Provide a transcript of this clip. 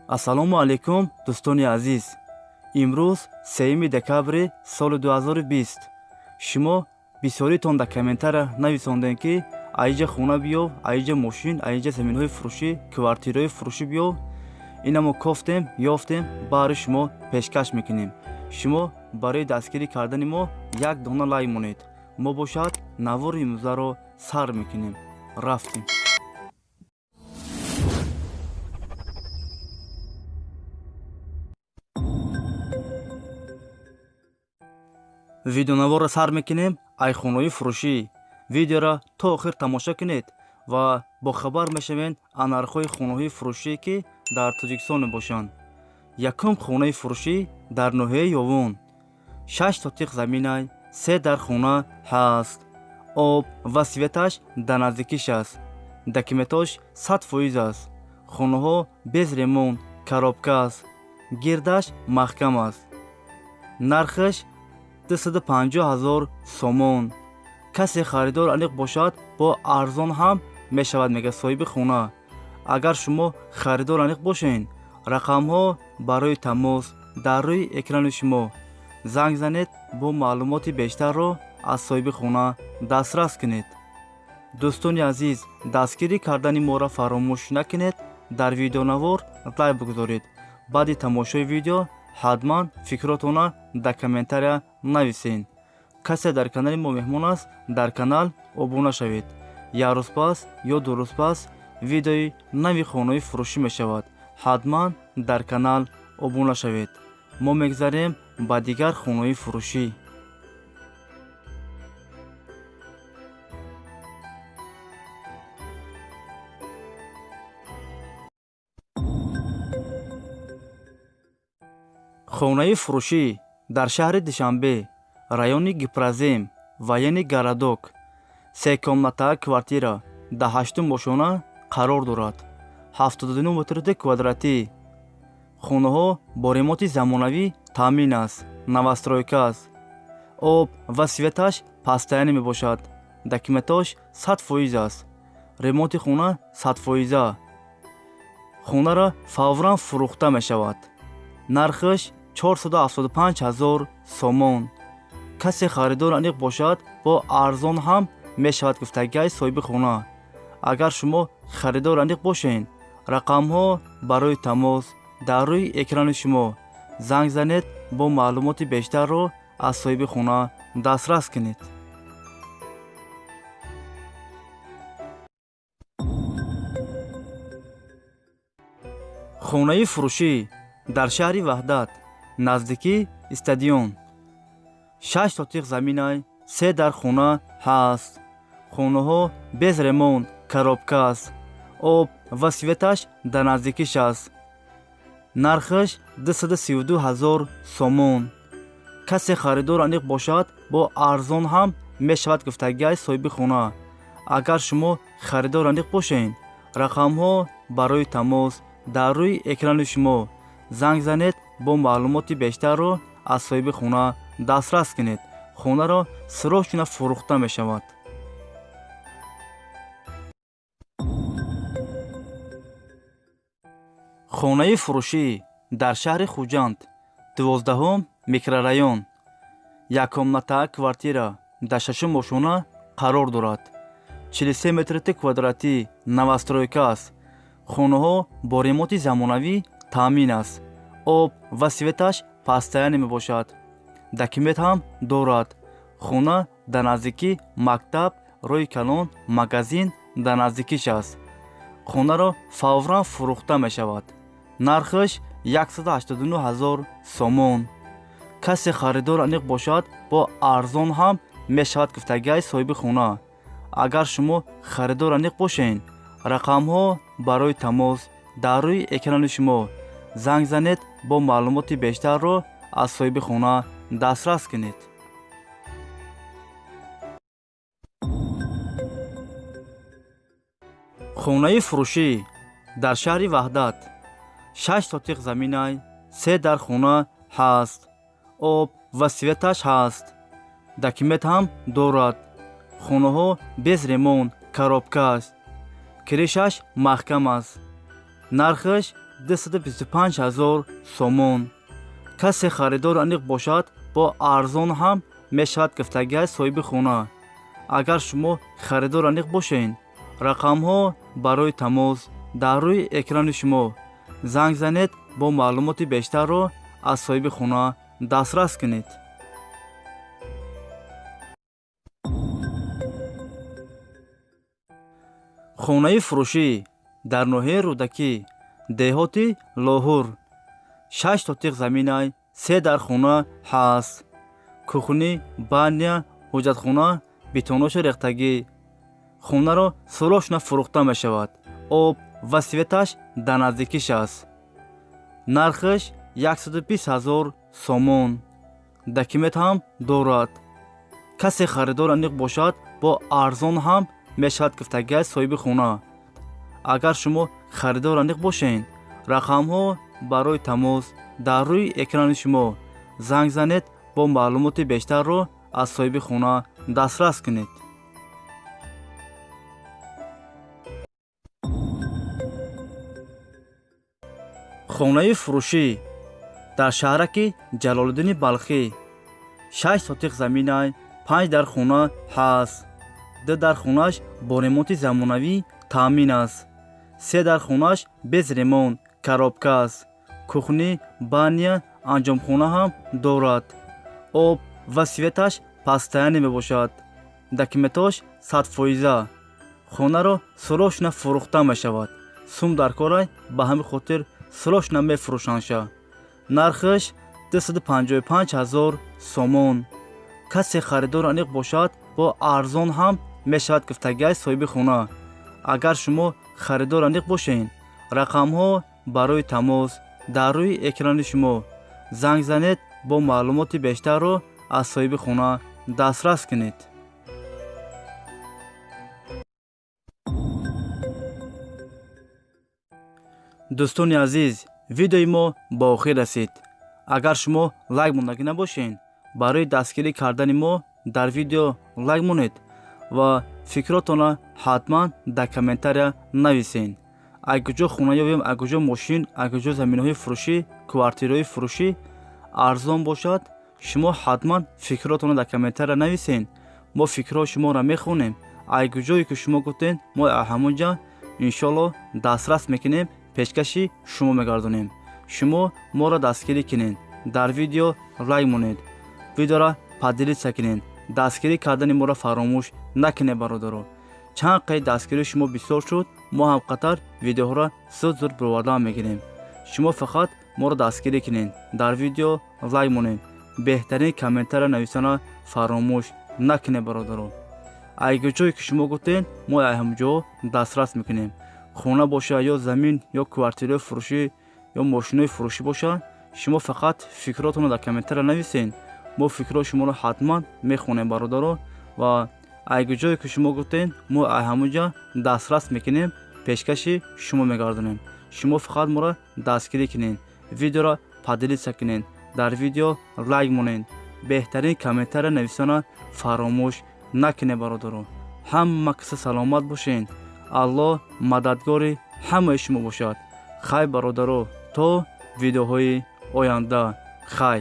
Ассалому алайкум, дӯстони азиз. Имрӯз 3 декабри соли 2020. Шумо бисёритон дар комментария нависондем, ки аиҷа хона биёв, аиҷа мошин, аиҷа заминҳои фурӯшӣ, квартираҳои фурӯшӣ биёв. Ина мо кофтем, ёфтем, баҳри шумо пешкаш мекунем. Шумо барои дастгирӣ кардани мо як дона лайк монед. Мо бошад навори имрӯзаро сар мекунем. Рафтем. Видеонаворро сар мекунем ай хонаҳои фурӯшӣ. Видеоро то охир тамошо кунед ва бохабар мешавед аз нархҳои хонаҳои фурӯшие, ки дар Тоҷикистон мебошанд. Якум хонаи фурӯшӣ дар ноҳияи Ёвон. 6 сотиқ заминай, се дар хона ҳаст. Об ва светаш дар наздикиш аст. Документош 100% аст. Хонаҳо без ремонт, коробка аст. Гирдаш маҳкам аст. Нархаш 250 ҳазор сомон. Касе харидор аниқ бошад, бо арзон ҳам мешавад, мега соҳиби хона. Агар шумо харидор аниқ бошед, рақамҳо барои тамос дар рӯи экрани шумо. Занг занед, бо маълумоти бештарро аз соҳиби хона дастрас кунед. Дӯстони азиз, дастгирӣ кардани моро фаромӯш накунед. Дар видеонавор лайк бигузоред. Баъди тамошои видео ҳатман фикротонро дар комментария нависед. Касе дар канали мо меҳмон аст, дар канал обуна шавед. Як рӯз пас ё 2 рӯз пас видеои нави хонаҳои фурӯшӣ мешавад. Ҳатман дар канал обуна шавед. Мо мегзарем ба дигар хонаҳои фурӯшӣ. Хонаи фурӯшӣ дар шаҳри Душанбе, райони Гипрозем, военный городок, секомната квартира дар ҳаштум ошёна қарор дорад. 79 метри квадратӣ. Хонаҳо бо ремонти замонавӣ таъмин аст, новостройка аст. Об ва светаш постоянный мебошад. Документош 100% аст. Ремонти хона 100%. Хонаро фавран фурӯхта мешавад. Нархаш 475 ҳазор сомон. Касе харидор аниқ бошад, бо арзон ҳам мешавад, гуфтагиҳои соҳиби хона. Агар шумо харидор аниқ бошед, рақамҳо барои тамос дар рӯи экрани шумо. Занг занед, бо маълумоти бештарро аз соҳиби хона дастрас кунед. Хонаи фурӯшӣ дар шаҳри Ваҳдат, наздикии стадион. 6 сотиқ заминай, се дар хона ҳаст. Хонаҳо без ремонт, коробка аст. Об ва светаш дар наздикиш аст. Нархаш 232 ҳазор сомон. Касе харидор аниқ бошад, бо арзон ҳам мешавад, гуфтагиҳои соҳиби хона. Агар шумо харидор аниқ бошед, рақамҳо барои тамос дар рӯи экрани шумо. Занг занед, бо маълумоти бештарро аз соҳиби хона дастрас кунед. Хонаро срочно фурӯхта мешавад. Хонаи фурӯшӣ дар шаҳри Хуҷанд, 12 микрорайон, яккомната квартира дар шашум ошёна қарор дорад. 43 метри квадратӣ, новостройка аст. Хонаҳо бо ремонти замонавӣ таъмин аст. Об ва светаш постоянный мебошад. Документ ҳам дорад. Хона дар наздикии мактаб, роҳи калон, магазин дар наздикиш аст. Хонаро фавран фурӯхта мешавад. Нархаш 189 ҳазор сомон. Касе харидор аниқ бошад, бо арзон ҳам мешавад, гуфтагиҳои соҳиби хона. Агар шумо харидор аниқ бошед, рақамҳо барои тамос дар рӯи экрани шумо. Занг занед, бо маълумоти бештарро аз соҳиби хона дастрас кунед. Хонаи фурӯшӣ дар шаҳри Ваҳдат, 6 сотиқ заминай, се дар хона ҳаст. Об ва светаш ҳаст. Документ ҳам дорад. Хонаҳо без ремонт, коробка аст. Крышаш маҳкам аст. Нархаш 225 ҳазор сомон. Касе харидор аниқ бошад, бо арзон ҳам мешавад, гуфтагиаст соҳиби хона. Агар шумо харидор аниқ бошед, рақамҳо барои тамос дар рӯи экрани шумо, занг занед, бо маълумоти бештарро аз соҳиби хона дастрас кунед. Хонаи фурӯшӣ дар ноҳияи Рӯдакӣ, деҳоти Лоҳур, 6 сотиқ заминай, се дар хона ҳаст, кухни, баня, ҳуҷҷатхона, бетоношу рехтагӣ. Хонаро срочно фурӯхта мешавад. Об ва светаш дар наздикиш аст. Нархаш 120 ҳазор сомон. Документ ҳам дорад. Касе харидор аниқ бошад, бо арзон ҳам мешавад, гуфтагиаст соҳиби хона. Агар шумо харидор аниқ бошед, рақамҳо барои тамос дар рӯи экрани шумо, занг занед, бо маълумоти бештарро аз соҳиби хона дастрас кунед. Хонаи фурӯшӣ дар шаҳраки Ҷалолиддини Балхӣ, 6 сотиқ заминай, панҷ дар хона ҳаст. Ду дар хонаш бо ремонти замонавӣ таъмин аст, се дар хонаш без ремонт, коробка аст. Кухни, баня, анҷомхона ҳам дорад. Об ва светаш постоянный мебошад. Документош 100%. Хонаро срочно фурӯхта мешавад. Сум дар корай, ба ҳамин хотир срочно мефурӯшандша. Нархаш 255 ҳазор сомон. Касе харидор аниқ бошад, бо арзон ҳам мешавад, гуфтагиаст соҳиби хона. Агар шумо харидор аниқ бошед, рақамҳо барои тамос дар рӯи экрани шумо, занг занед, бо маълумоти бештарро аз соҳиби хона дастрас кунед. Дӯстони азиз, видеои мо ба охир расид. Агар шумо лайк мондагӣ набошед, барои дастгирӣ кардани мо дар видео лайк монед ва фикротонро ҳатман дар комментария нависед. Аз куҷо хона ёбем, аз куҷо мошин, аз куҷо заминаҳои фурӯшӣ, квартираҳои фурӯшӣ арзон бошад, шумо ҳатман фикротонро дар комментария нависед. Мо фикрҳои шуморо мехонем. Аз куҷое ки шумо гуфтед, мо аз ҳамон ҷа иншоалло дастрас мекунем, пешкаши шумо мегардонем. Шумо моро дастгирӣ кунед, дар видео лайк монед, видеоро поделиться кунед, дастгирӣ кардани моро фаромӯш накунед, бародаро. Чанд қайд дастгирии шумо бисёр шуд, мо ҳам қатар видеоҳоро зуд зуд бировардан мегирем. Шумо фақат моро дастгирӣ кунед, дар видео лайк монед, беҳтарин комментария нависана фаромӯш накунед, бародаро. Аз ҷое ки шумо гуфтед, мо аз ҳамҷо дастрас мекунем. Хона боша ё замин ё квартираи фурӯшӣ ё мошинои фурӯшӣ боша, шумо фақат фикротонро дар комментария нависед. Мо фикрҳои шуморо ҳатман мехонем, бародаро, ва аз ҷое ки шумо гуфтед, мо аз ҳамон ҷа дастрас мекунем, пешкаши шумо мегардонем. Шумо фақат моро дастгирӣ кунед, видеоро поделиться кунед, дар видео лайк монед, беҳтарин комментария нависона фаромӯш накунед, бародаро. Ҳама каса саломат бошед. Аллоҳ мададгори ҳамаи шумо бошад. Хай, бародаро, то видеоҳои оянда, хай.